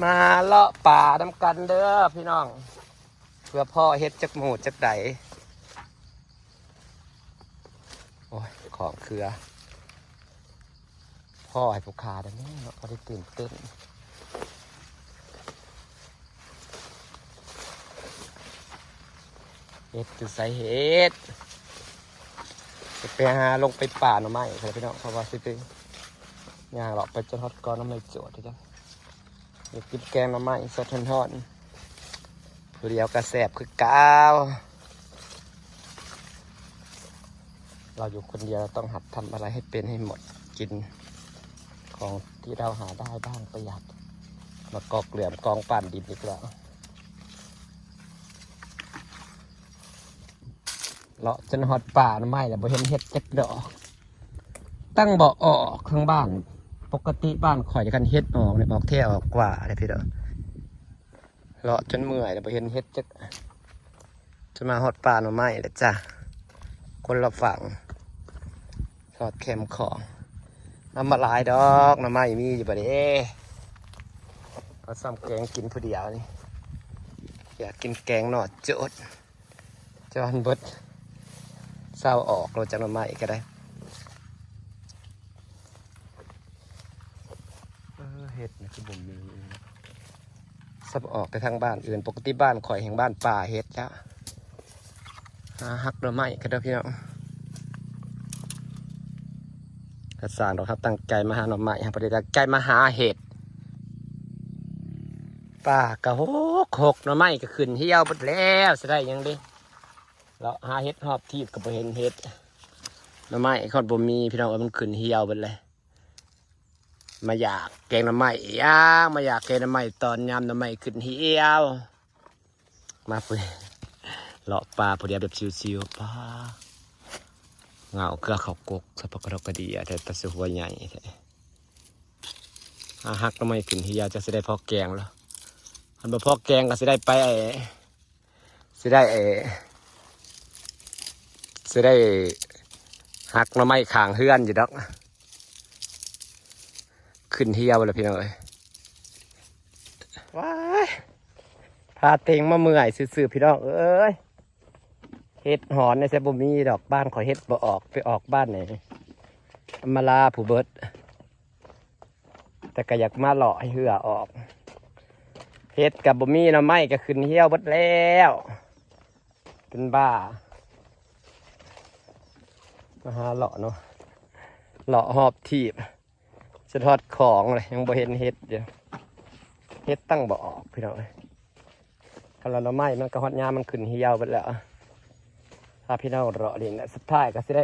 ມາເລາະປ່ານຳກັນເດີພີ່ນ້ອງ ເພື່ອພໍ້ເຫັດຈັກໝູ່ຈັກໃດ. ໂອ້ຍ ຂອງເຄືອ ພໍ້ໃຫ້ຜູ້ຂ້າໄດ້ແດ່ເນາະ ພໍໄດ້ຕື່ນເຕັ້ນ. ເຫັດຢູ່ໃສເຫັດ? ຊິໄປຫາລົງໄປປ່າໜໍ່ໄມ້ພຸ້ນແຫຼະພີ່ນ້ອງ ເພາະວ່າຊິໄປຍ່າງເລາະໄປຈົນຮອດກອໜໍ່ໄມ້ໂຈດເດ້. ຢາກກິນແກງໜໍ່ໄມ້ສົດຮ້ອນໆ ຜູ້ດຽວກໍແຊບຄືເກົ່າ. ເຮົາຢູ່ຄົນດຽວ ເຮົາຕ້ອງຫັດທຳອະໄລໃຫ້ເປັນໃຫ້ໝົດ ກິນຂອງທີ່ເຮົາຫາໄດ້ບ້າງປະຢັດ. ມາກອກເຫຼືອມກອງປ້ານດິນອີກແລ້ວ. ເລາະຈົນຮອດປ່າໜໍ່ໄມ້ແລ້ວ ບໍ່ເຫັນເຫັດຈັກດອກ. ຕັ້ງບໍ່ອອກທາງບ້ານ ປົກກະຕິບ້ານຂ້ອຍ ຄັນເຫັດອອກນີ້ ອອກແທ້ອອກກວ່າເດ້ພີ່ນ້ອງ. ເລາະຈົນເມື່ອຍແລ້ວ ບໍ່ເຫັນເຫັດຈັກ ຈະມາຮອດປ່າໜໍ່ໄມ້ແລ້ວຈ້າ ຄົນລະຝັ່ງ ຮອດແຄມຂອງ. ເອົາມາຫຼາຍດອກ ໜໍ່ໄມ້ມີຢູ່ບໍ່ເດ້? ເອົາຊ້ຳແກງກິນຜູ້ດຽວນີ້ ຢາກກິນແກງໜໍ່ໂຈດ. ຈອນເບິດ ເຊົາອອກໂລດ ຈັກໜໍ່ໄມ້ກໍໄດ້. ເອີ ເຫັດນີ້ຄືບໍ່ມີ ສັບອອກແຕ່ທາງບ້ານອື່ນ. ປົກກະຕິບ້ານຂ້ອຍແຮ່ງບ້ານປ່າເຫັດຈ້າ. ຫາຫັກໜໍ່ໄມ້ກັນເດີພີ່ນ້ອງ. ກະສ້າງດອກ ເຮົາຕັ້ງໃຈມາຫາໜໍ່ໄມ້ ເຮົາບໍ່ໄດ້ຕັ້ງໃຈມາຫາເຫັດ. ປ່າກະຫົກໆ ໜໍ່ໄມ້ກະຂຶ້ນຫ່ຽວເບິດແລ້ວ ຊິໄດ້ຫຍັງເດ້. ເລາະຫາເຫັດຮອບທີບກໍບໍ່ເຫັນເຫັດ. ໜໍ່ໄມ້ຄອນບໍ່ມີພີ່ນ້ອງເອີຍ ມັນຂຶ້ນຫ່ຽວເບິດເລີຍ. ມາຢາກແກງໜໍ່ໄມ້ອີຫຍັງ ມາຢາກແກງໜໍ່ໄມ້ຕອນຍາມໜໍ່ໄມ້ຂຶ້ນຫ່ຽວ. ມາພຸ້ນ ເລາະປ່າຜູ້ດຽວແບບຊິວໆ. ປ້າ ເຫງົາເຄືອເຂົ້າກົກ ສະປະກະດົກກະເດຍ ແຕ່ຕາສະຫົວໃຫຍ່ແທ້. ຫາຫັກໜໍ່ໄມ້ຂຶ້ນເຫ່ຽ ຈັກຊິໄດ້ພໍແກງລະ. ຄັນບໍ່ພໍແກງກໍຊິໄດ້ໄປ ຊິໄດ້ ຊິໄດ້ຫັກໜໍ່ໄມ້ຂ້າງເຮືອນຢູ່ດອກ. ຂຶ້ນຫ່ຽວແລ້ວພີ່ນ້ອງເອີຍ. ວ້າຍ ພາເຕັງມາເມື່ອຍຊື່ໆ ພີ່ນ້ອງເອີຍ. ເຫັດຫອນໃນໃສບໍ່ມີດອກ ບ້ານຂ້ອຍເຫັດບໍ່ອອກ ໄປອອກບ້ານໃດ ອຳມາລາຜູ້ເບິດ. ແຕ່ກໍຢາກມາເລາະໃຫ້ເຫື່ອອອກ ເຫັດກໍບໍ່ມີ ໜໍ່ໄມ້ກໍຂຶ້ນຫ່ຽວເບິດແລ້ວ ເປັນບ້າ. ມາຫາເລາະເນາະ ເລາະຮອບທີບ ສະທອດຂອງເລີຍ ຍັງບໍ່ເຫັນເຫັດຢູ່. ເຫັດຕັ້ງບໍ່ອອກພີ່ນ້ອງເອີຍ. ຄັນລະໜໍ່ໄມ້ມັນກໍຮອດຍາມມັນຂຶ້ນຫ່ຽວເບິດແລ້ວ. ພາພີ່ນ້ອງເລາະຫຼິ້ນ ສຸດທ້າຍກໍຊິໄດ້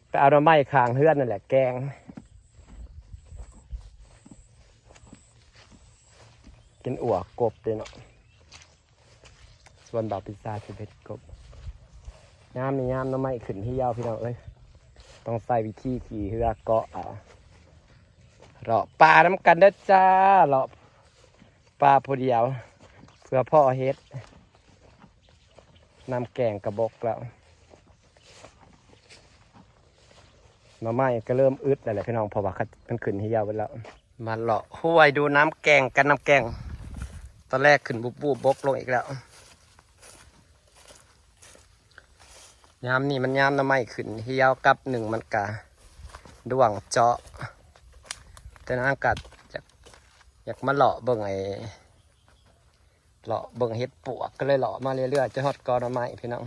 ໄປເອົາໜໍ່ໄມ້ຂ້າງເຮືອນນັ້ນແຫຼະແກງ ກິນອົ່ວກົບເດ້ເນາະ. ສວນບ່າວປີຊາຊິເຮັດກົບ. ຍາມນີ້ຍາມໜໍ່ໄມ້ຂຶ້ນຫ່ຽວ ພີ່ນ້ອງເອີຍ. ຕ້ອງໃຊ້ວິທີຂີ່ເຮືອເກາະເອົາ. ເລາະປ່ານຳກັນເດີຈ້າ ເລາະປ່າຜູ້ດຽວ ເພື່ອພໍ້ເຫັດ. ນ້ຳແກງກະບົກແລ້ວ ໜໍ່ໄມ້ກໍເລີ່ມອຶດແລ້ວແຫຼະພີ່ນ້ອງ ເພາະວ່າມັນຂຶ້ນຫ່ຽວເບິດແລ້ວ. ມາເລາະຫ້ວຍດູນ້ຳແກງກັນ ນ້ຳແກງຕອນແລກຂຶ້ນບູບໆ ບົກລົງອີກແລ້ວ. ຍາມນີ້ມັນຍາມໜໍ່ໄມ້ຂຶ້ນຫ່ຽວ ກັບໜຶ່ງມັນກະດ້ວງເຈາະ. ແຕ່ນາງກະຢາກ ຢາກມາເລາະເບິ່ງໄອ້ ເລາະເບິ່ງເຫັດປວກ ກໍເລີຍເລາະມາເລື້ອຍໆ ຈົນຮອດກອໜໍ່ໄມ້ພີ່ນ້ອງ.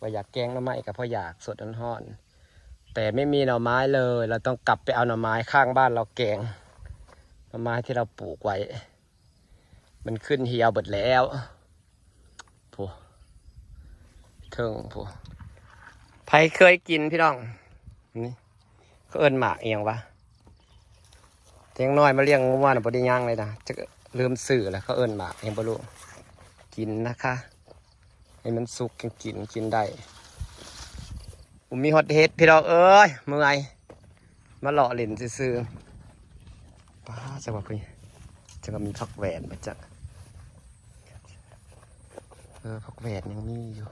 ວ່າຢາກແກງໜໍ່ໄມ້ກໍເພາະຢາກ ສົດຮ້ອນໆ ແຕ່ໄມ່ມີໜໍ່ໄມ້ເລີຍ ເຮົາຕ້ອງກັບໄປເອົາໜໍ່ໄມ້ຂ້າງບ້ານເຮົາແກງ. ໜໍ່ໄມ້ທີ່ເຮົາປູກໄວ້ ມັນຂຶ້ນຫ່ຽວເບິດແລ້ວ. ໂອ້ ເທິງໂອ້ ໃຜເຄີຍກິນພີ່ນ້ອງ? ນີ້ ເຂົາເອີ້ນໝາກອີ່ຫຍັງວະ? ແຕ່ຢ່າງນ້ອຍມາລ້ຽງງົວນະ ບໍ່ໄດ້ຍ່າງເລີຍນະ ຈັກລືມຊື່ແລ້ວ ເຂົາເອີ້ນໝາກຫຍັງບໍ່ຮູ້. ກິນນະຄະ ໃຫ້ມັນສຸກຈັ່ງກິນ ກິນໄດ້. ບໍ່ມີຮອດເຫັດພີ່ນ້ອງເອີຍ ເມື່ອຍ ມາເລາະຫຼິ້ນຊື່ໆ. ປ້າ ຈັກວ່າເພິ່ນ ຈັກວ່າມີຜັກແຫວນບໍ່ຈັກ. ເອີ ຜັກແຫວນຍັງມີຢູ່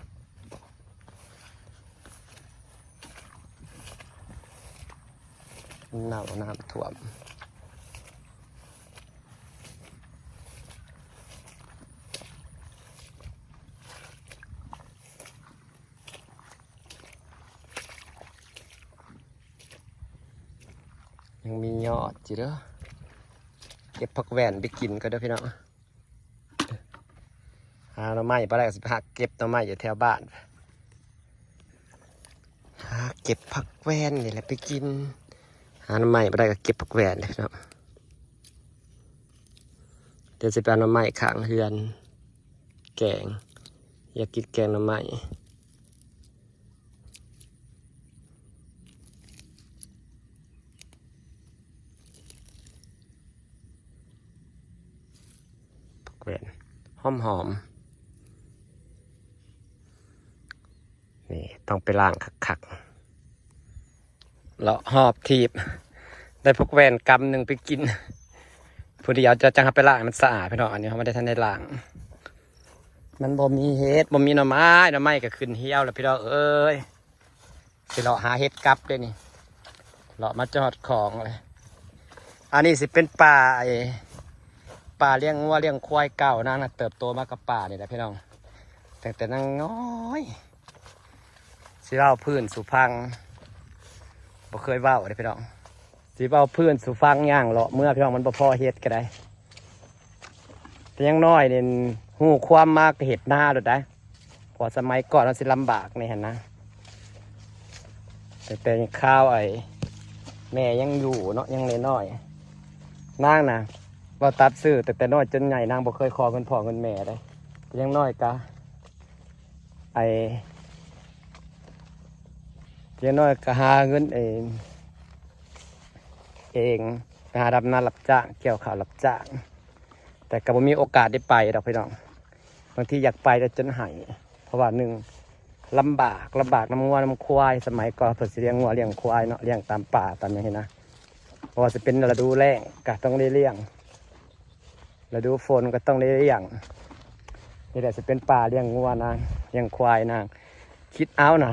ເນົ່າ ນ້ຳຖ້ວມ. ຍອດຈິເດີ ເກັບຜັກແວ່ນໄປກິນກ່ອນເດີພີ່ນ້ອງ. ຫາໜໍ່ໄມ້ບໍ່ໄດ້ກໍຊິໄປຫາເກັບໜໍ່ໄມ້ຢູ່ແຖວບ້ານ ຫາເກັບຜັກແວ່ນນີ້ແຫຼະໄປກິນ. ຫາໜໍ່ໄມ້ບໍ່ໄດ້ກໍເກັບຜັກແວ່ນເດ້ພີ່ນ້ອງ. ດຽວຊິໄປເອົາໜໍ່ໄມ້ຂ້າງເຮືອນແກງ ຢາກກິນແກງໜໍ່ໄມ້. ຜັກແວ່ນຫອມໆ ນີ້ຕ້ອງໄປລ້າງຄັກໆ. ເລາະຮອບຖີບ ໄດ້ພວກແວ່ນກຳໜຶ່ງໄປກິນ ຜູ້ດຽວຈະ ຈັ່ງເຮົາໄປລ້າງໃຫ້ມັນສະອາດພີ່ນ້ອງ. ອັນນີ້ເຮົາບໍ່ໄດ້ທັນໄດ້ລ້າງ ມັນບໍ່ມີເຫັດ ບໍ່ມີໜໍ່ໄມ້ ໜໍ່ໄມ້ກໍຂຶ້ນຫ່ຽວແລ້ວພີ່ນ້ອງເອີຍ. ຊິເລາະຫາເຫັດກັບເດ້ນີ້ ເລາະມາຈອດຂອງເລີຍ. ອັນນີ້ຊິເປັນປ່າ ໄອ້ ປ່າລ້ຽງງົວລ້ຽງຄວາຍເກົ່ານາງນະ ເຕີບໂຕມາກັບປ່ານີ້ແຫຼະພີ່ນ້ອງ ຕັ້ງແຕ່ນາງນ້ອຍ. ຊິເວົ້າພື້ນສູ່ຟັງ ບໍ່ເຄີຍເວົ້າເດ້ພີ່ນ້ອງ. ຊິເວົ້າພື້ນສູ່ຟັງ ຍ່າງເລາະເມືອພີ່ນ້ອງ ມັນບໍ່ພໍເຮັດກໍໄດ້ ແຕ່ຢ່າງນ້ອຍນີ້ຮູ້ຄວາມມາກໍເຮັດນາໂລດໄດ໋. ເພາະສະໄໝກ່ອນມັນຊິລຳບາກແດ່ຫັ້ນນະ ຕັ້ງແຕ່ຄາວໄອ້ແມ່ຍັງຢູ່ເນາະ ຍັງນ້ອຍໆ ນາງນະ ເວົ້າຕັດຊື່ ຕັ້ງແຕ່ນ້ອຍຈົນໃຫຍ່ ນາງບໍ່ເຄີຍຂໍເງິນພໍ່ເງິນແມ່ເດ້. ແຕ່ຢ່າງນ້ອຍກະ ໄອ້ ຢ່າງນ້ອຍກໍຫາເງິນເອງ ເອງ ໄປຫາດຳນາຮັບຈ້າງ ກ່ຽວເຂົ້າຮັບຈ້າງ ແຕ່ກໍບໍ່ມີໂອກາດໄດ້ໄປດອກພີ່ນ້ອງ. ບາງທີຢາກໄປແຕ່ຈົນໄຫ້ ເພາະວ່າໜຶ່ງ ລຳບາກ ລຳບາກນຳງົວນຳຄວາຍ. ສະໄໝກ່ອນເພິ່ນຊິລ້ຽງງົວລ້ຽງຄວາຍເນາະ ລ້ຽງຕາມປ່າຕາມຫຍັງຊີ້ນະ ບໍ່ວ່າຊິເປັນລະດູແລ້ງກໍຕ້ອງໄດ້ລ້ຽງ ລະດູຝົນກໍຕ້ອງໄດ້ລ້ຽງ. ນີ້ແຫຼະຊິເປັນປ່າລ້ຽງງົວນາງ ລ້ຽງຄວາຍນາງ. ຄິດເອົານະ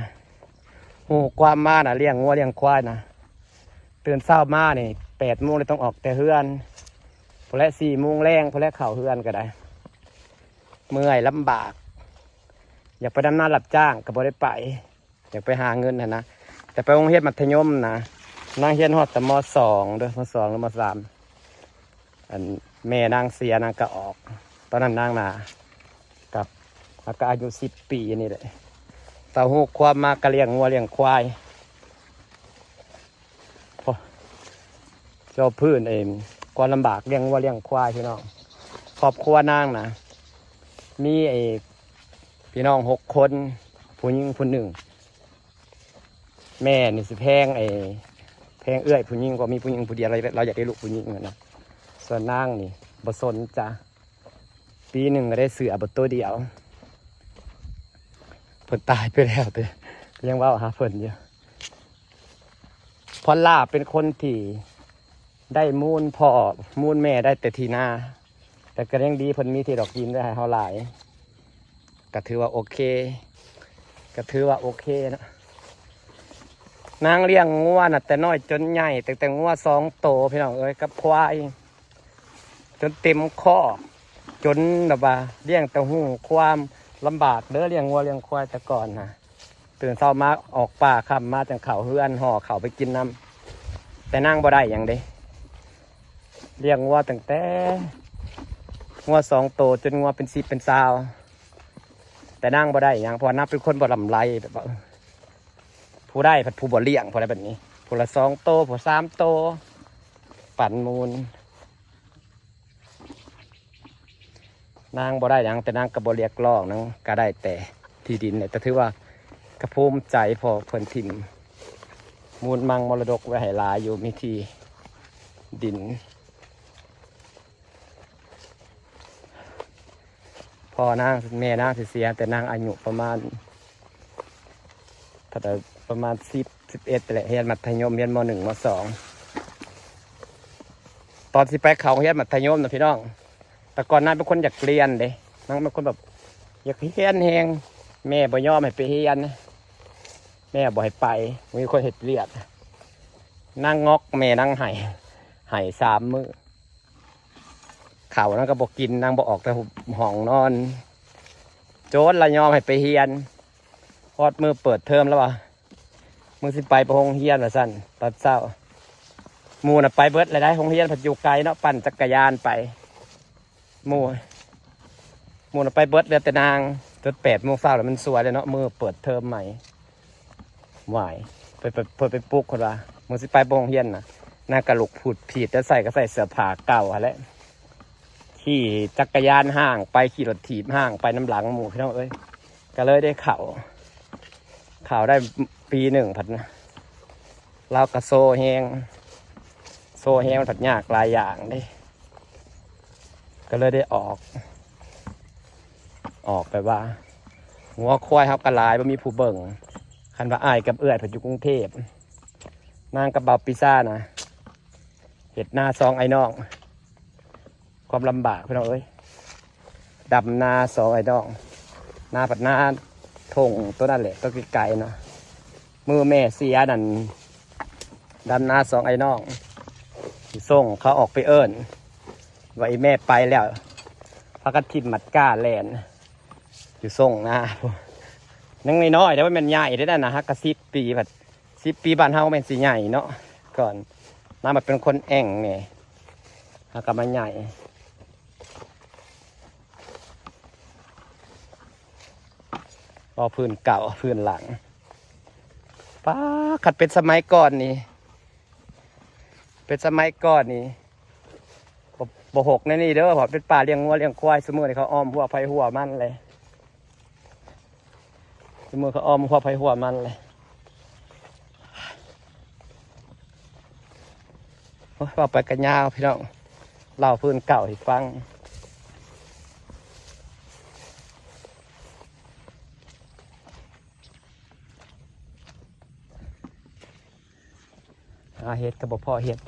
ຮູ້ຄວາມມານະ ລ້ຽງງົວລ້ຽງຄວາຍນະ ຕື່ນເຊົ້າມານີ້ແປດໂມງນີ້ຕ້ອງອອກແຕ່ເຮືອນ ພຸ້ນແຫຼະ ສີ່ໂມງແລງພຸ້ນແຫຼະ ເຂົ້າເຮືອນກໍໄດ້. ເມື່ອຍລຳບາກ ຢາກໄປດຳນາຮັບຈ້າງກໍບໍ່ໄດ້ໄປ ຢາກໄປຫາເງິນຫັ້ນນະ. ແຕ່ໄປໂຮງຮຽນມັດທະຍົມນະ ນາງຮຽນຮອດແຕ່ ມໍສອງເດີ ມໍສອງຫຼື ມໍສາມ ອັນແມ່ນາງເສຍ ນາງກໍອອກ ຕອນນັ້ນນາງນະ ກັບ ແລ້ວກໍອາຍຸສິບປີນີ້ແຫຼະ. ເຕົ້າຮູ້ຄວາມມາກໍລ້ຽງງົວລ້ຽງຄວາຍ. ໂອ້ ເຈົ້າພື້ນເອງ ຄວາມລຳບາກລ້ຽງງົວລ້ຽງຄວາຍພີ່ນ້ອງ. ຄອບຄົວນາງນະ ມີໄອ້ພີ່ນ້ອງຫົກຄົນ ຜູ້ຍິງຜູ້ໜຶ່ງ. ແມ່ນີ້ຊິແພງໄອ້ ແພງເອື້ອຍຜູ້ຍິງ ເພາະມີຜູ້ຍິງຜູ້ດຽວ ລາວ ລາວຢາກໄດ້ລູກຜູ້ຍິງຫັ້ນນະ. ສ່ວນນາງນີ້ບໍ່ສົນຈະ ປີໜຶ່ງກໍໄດ້ເສື້ອບໍ່ໂຕດຽວ. ເພິ່ນຕາຍໄປແລ້ວ ແຕ່ຍັງເວົ້າຫາເພິ່ນຢູ່. ພອນລາເປັນຄົນທີ່ໄດ້ມູນພໍ່ມູນແມ່ໄດ້ແຕ່ທີ່ນາ ແຕ່ກໍຍັງດີເພິ່ນມີທີ່ດອກດິນໄວ້ໃຫ້ເຮົາຫຼາຍ ກໍຖືວ່າໂອເຄ ກໍຖືວ່າໂອເຄເນາະ. ນາງລ້ຽງງົວນະ ແຕ່ນ້ອຍຈົນໃຫຍ່ ຕັ້ງແຕ່ງົວສອງໂຕພີ່ນ້ອງເອີຍ ກັບຄວາຍ ຈົນເຕັມຄອກ ຈົນແບບວ່າລ້ຽງແຕ່ຮູ້ຄວາມລຳບາກເດີ ລ້ຽງງົວລ້ຽງຄວາຍແຕ່ກ່ອນນະ. ຕື່ນເຊົ້າມາອອກປ່າ ຄ່ຳມາຈັ່ງເຂົ້າເຮືອນ ຫໍ່ເຂົ້າໄປກິນນຳ. ແຕ່ນາງບໍ່ໄດ້ຫຍັງເດ້ ລ້ຽງງົວຕັ້ງແຕ່ງົວສອງໂຕຈົນງົວເປັນສິບເປັນຊາວ ແຕ່ນາງບໍ່ໄດ້ຫຍັງ ເພາະວ່ານາງເປັນຄົນບໍ່ຫຼ້ຳໄຫຼ ແບບວ່າ ຜູ້ໄດ້ພັດຜູ້ບໍ່ລ້ຽງ ຜູ້ໃດແບບນີ້ ຜູ້ລະສອງໂຕ ຜູ້ສາມໂຕ ປັນມູນ. ນາງບໍ່ໄດ້ຫຍັງ ແຕ່ນາງກໍບໍ່ຮຽກຮ້ອງ ນາງກໍໄດ້ແຕ່ທີ່ດິນແຫຼະ ແຕ່ຖືວ່າກໍພູມໃຈ ເພາະເພິ່ນຖິ້ມມູນມັງມໍລະດົກໄວ້ໃຫ້ຫຼາຍຢູ່ ມີທີ່ດິນ. ພໍ່ນາງ ແມ່ນາງຊິເສຍ ແຕ່ນາງອາຍຸປະມານ ເທົ່າໃດ ປະມານສິບ ສິບເອັດແຫຼະ ຮຽນມັດທະຍົມ ຮຽນ ມໍໜຶ່ງ ມໍສອງ. ຕອນຊິໄປເຂົ້າຮຽນມັດທະຍົມນະພີ່ນ້ອງ ແຕ່ກ່ອນນາງເປັນຄົນຢາກຮຽນເດ້ ນາງເປັນຄົນແບບຢາກຮຽນແຮງ ແມ່ບໍ່ຍອມໃຫ້ໄປຮຽນ ແມ່ບໍ່ໃຫ້ໄປ ມີຄົນເຮັດວຽກ ນາງງອກ ແມ່ນາງໄຫ້ ໄຫ້ສາມມື້ ເຂົ້ານາງກໍບໍ່ກິນ ນາງບໍ່ອອກແຕ່ຫ້ອງນອນ ຈົນລະຍອມໃຫ້ໄປຮຽນ. ຮອດມື້ເປີດເທີມລະວ່າ ມຶງຊິໄປ ໄປໂຮງຮຽນວ່າຊັ້ນ ຕອນເຊົ້າ ໝູ່ນະໄປເບິດແລ້ວໄດ໋ ໂຮງຮຽນພັດຢູ່ໄກເນາະ ປັ່ນຈັກກະຍານໄປ. ໝູ່ ໝູ່ນະໄປເບິດ ເຫຼືອແຕ່ນາງ. ຈົນແປດໂມງເຊົ້າແລ້ວ ມັນສວຍແລ້ວເນາະ ມື້ເປີດເທີມໃໝ່. ຫວາຍ ເພິ່ນ ເພິ່ນ ເພິ່ນໄປປຸກ ເພິ່ນວ່າ ມື້ຊິໄປບໍ່ໂຮງຮຽນນະ. ນາງກະລຸກຜູດຜີດ ແຕ່ໃສ່ກະໃສ່ເສື້ອຜ້າເກົ່າຫັ້ນແຫຼະ ຂີ່ຈັກກະຍານຫ້າງໄປ ຂີ່ລົດຖີບຫ້າງໄປນຳຫຼັງໝູ່ ພີ່ນ້ອງເອີຍ. ກະເລີຍໄດ້ເຂົ້າ ເຂົ້າໄດ້ປີໜຶ່ງພັດນະ ລາວກະໂຊແຮງ ໂຊແຮງ ມັນພັດຍາກຫຼາຍຢ່າງເດ້. ກະເລີຍໄດ້ອອກ ອອກແບບວ່າ ງົວຄວາຍເຮົາກະຫຼາຍ ບໍ່ມີຜູ້ເບິ່ງ. ຄັນວ່າອ້າຍກັບເອື້ອຍເພິ່ນຢູ່ກຸງເທບ ນາງກັບບ່າວປີຊານະ ເຮັດນາສອງອ້າຍນ້ອງ ຄວາມລຳບາກພີ່ນ້ອງເອີຍ. ດຳນາສອງອ້າຍນ້ອງ ນາພັດນາທົ່ງໂຕນັ້ນແຫຼະ ໂຕໄກໆເນາະ. ມື້ແມ່ເສຍນັ້ນ ດຳນາສອງອ້າຍນ້ອງ ສົ່ງເຂົາອອກໄປເອີ້ນ ວ່າອີແມ່ໄປແລ້ວ ພາກັນຖິ້ມໝາດກ້າແລ່ນຢູ່ສົ່ງນາ. ຍັງນ້ອຍໆເດ້ ບໍ່ແມ່ນໃຫຍ່ເດ້ນັ້ນນະ ຫາກະສິບປີ ພັດສິບປີບ້ານເຮົາແມ່ນຊິໃຫຍ່ເນາະ. ກ່ອນນາງມັນເປັນຄົນແອ່ງແດ່ ຫາກະມາໃຫຍ່. ເວົ້າພື້ນເກົ່າ ພື້ນຫຼັງ ປ້າ ຄັນເປັນສະໄໝກ່ອນນີ້ ເປັນສະໄໝກ່ອນນີ້ ບໍ່ ບໍ່ຫົກແນວນີ້ເດີ ເພາະເປັນປ່າລ້ຽງງົວລ້ຽງຄວາຍ. ຊຸມື້ນີ້ເຂົາອ້ອມຮົ້ວໃຜຮົ້ວມັນເລີຍ ຊຸມື້ເຂົາອ້ອມຮົ້ວໃຜຮົ້ວມັນເລີຍ. ໂອ້ຍ ເວົ້າໄປກະຍາວພີ່ນ້ອງ ເລົ່າພື້ນເກົ່າໃຫ້ຟັງ. ຫາເຮັດກະບໍ່ພໍເຮັດ.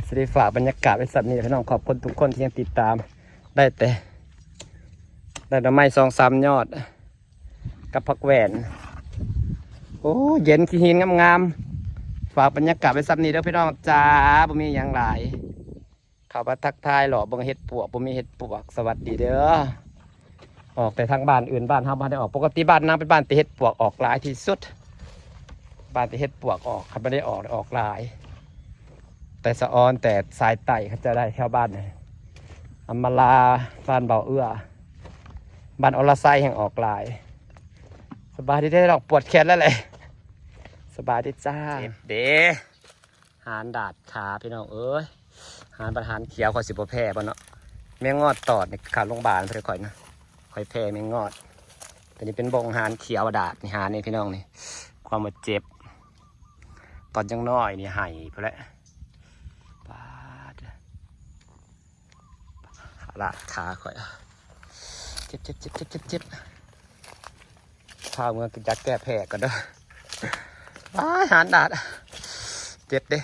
ຊິໄດ້ຝາກບັນຍາກາດໄວ້ສ່ຳນີ້ພີ່ນ້ອງ ຂອບຄຸນທຸກຄົນທີ່ຍັງຕິດຕາມ. ໄດ້ແຕ່ ໄດ້ໜໍ່ໄມ້ສອງສາມຍອດ ກັບຜັກແຫວນ. ໂອ້ ເຢັນຂີ້ຫີນງາມໆ. ຝາກບັນຍາກາດໄວ້ສ່ຳນີ້ເດີພີ່ນ້ອງຈ້າ ບໍ່ມີຫຍັງຫຼາຍ. ເຂົ້າມາທັກທາຍເລາະເບິ່ງເຫັດປວກ ບໍ່ມີເຫັດປວກ ສະຫວັດດີເດີ. ອອກແຕ່ທາງບ້ານອື່ນ ບ້ານເຮົາບໍ່ໄດ້ອອກ. ປົກກະຕິບ້ານນາງເປັນບ້ານທີ່ເຫັດປວກອອກຫຼາຍທີ່ສຸດ ບ້ານທີ່ເຫັດປວກອອກ ຄັນບໍ່ໄດ້ອອກ ອອກຫຼາຍ. ແຕ່ສະອອນ ແຕ່ສາຍໃຕ້ເຂົາເຈົ້າໄດ້ແຖວບ້ານ ອຳມາລາ ບ້ານເບົາເອື້ອ ບ້ານອົລະໄຊແຮ່ງອອກຫຼາຍ. ສະບາຍດີເດ້ນ້ອງ ປວດແຂນແລ້ວແຫຼະ. ສະບາຍດີຈ້າ ເຈັບເດ້. ຫານດາດຂາພີ່ນ້ອງເອີຍ ຫານບັດຫານຂຽວ ຂ້ອຍຊິບໍ່ແພ້ບໍ່ເນາະ. ແມງງອດຕອດນີ້ເຂົ້າໂລງບານເພິ່ນ ຂ້ອຍນະ ຂ້ອຍແພ້ແມງງອດ. ໂຕນີ້ເປັນບົງຫານຂຽວດາດນີ້ ຫານນີ້ພີ່ນ້ອງນີ້ ຄວາມວ່າເຈັບ ຕອນຍັງນ້ອຍນີ້ໄຫ້ພຸ້ນແຫຼະ. ປາດ ລາດຂາຂ້ອຍ ເຈັບໆໆໆໆ. ພາເມືອກິນຢາແກ້ແພ້ກ່ອນເດີ. ອ້າຍ ຫານດາດ ເຈັບເດ້.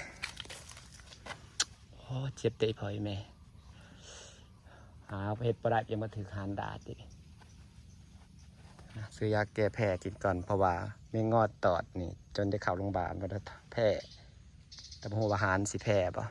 ໂອ້ ເຈັບເດ້ ພໍ່ແມ່ ຫາເຮັດບໍ່ໄດ້ ຍັງມາຖືກຫານດາດອີກ. ຊື້ຢາແກ້ແພ້ກິນກ່ອນ ເພາະວ່າແມງງອດຕອດນີ້ ຈົນໄດ້ເຂົ້າໂລງບານ ວ່າແພ້ ແຕ່ບໍ່ຮູ້ວ່າຫານຊິແພ້ບໍ່.